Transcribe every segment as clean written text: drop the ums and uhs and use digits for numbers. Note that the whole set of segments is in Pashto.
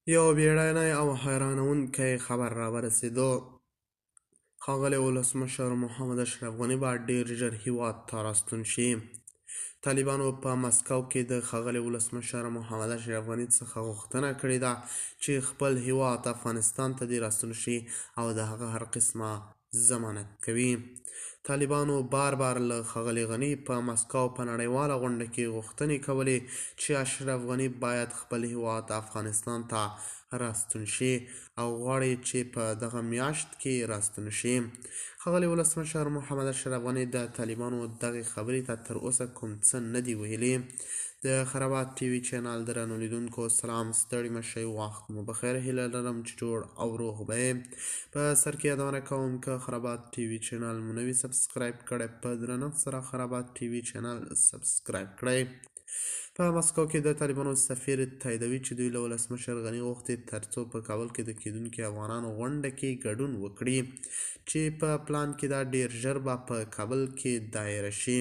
یو بیړنی او حیرانوونکی خبر راورسېدو. ښاغلی ولسمشر محمد اشرف غني به ډېر ژر هیواد ته راستون شي. طالبانو په مسکو کې د ښاغلي ولسمشر محمد اشرف غني څخه غوښتنه کړې ده چې خپل هیواد افغانستان ته دې راستون شي او د هغه هر قسمه ضمانت کوي. طالبانو بار بار له ښاغلي غني په مسکو په نړیواله غونډه کې غوښتنې کولې چې اشرف غني باید خپل هیواد افغانستان ته راستون شي او غواړي چې په دغه میاشت کې راستون شي. ښاغلي ولسمشر محمد اشرف غني د طالبانو دغې خبرې ته تر اوسه کوم څه نه دي ویلي. د خرابات ټي وي چینل درنو لیدونکو سلام، ستړي مه شئ، وخت مو بخیر، هیله لرم چې جوړ او روغ به یې. په سر کې یادونه کوم که خرابات ټي وي چینل مو نه وي سبسکرایب کړی، په درنښت سره خرابات ټي وي چینل سبسکرایب کړئ. په مسکو کې د طالبانو سفیر تاییدوي چې دوی له ولسمشر غني غوښتي ترڅو په کابل کې د کېدونکي افغانانو غونډه کې ګډون وکړي چې په پلان کې دا ډېر ژر به په کابل کې دایره شي.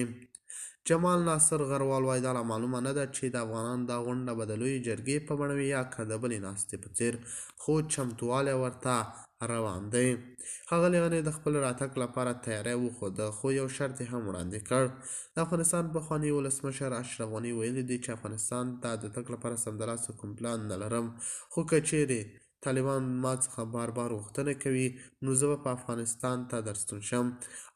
جمال ناصر غروال وايي دا لا معلومه نه ده چې د افغانانو دا غونډه به د لویې جرګې په بڼه وي یا که د بلې ناستې په څېر، خو چمتووالی ورته روان دی. ښاغلي غني د خپل راتګ لپاره تیاری وښوده، خو یو شرط یې هم وړاندې کړ. د افغانستان پخواني ولسمشر اشرف غني ویلي دي چې افغانستان ته د تګ لپاره سمدلاسه کوم پلان نه لرم، خو که چیرې طالبان ما څخه بار بار غوښتنه کوي نو زه به په افغانستان ته درستون شم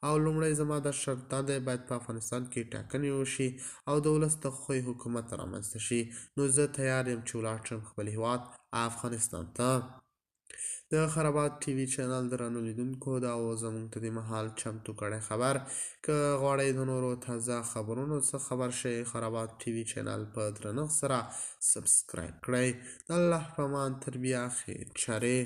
او لومړی زما دا شرط دا دی باید په افغانستان کې ټاکنې وشي او د ولس د خوښۍ حکومت رامنځته شي، نو زه تیار یم چې ولاړ شم خپل هیواد افغانستان ته. د خرابات ټي وي چینل درنو لیدونکو دا و زموږ ته دې مهال چمتو کړی خبر. که غواړئ د نورو تازه خبرونو څخه خبر شئ، خرابات ټي وي چینل په درنښت سره سبسکرایب کړئ. د الله په امان، تر بیا، خیر چارې.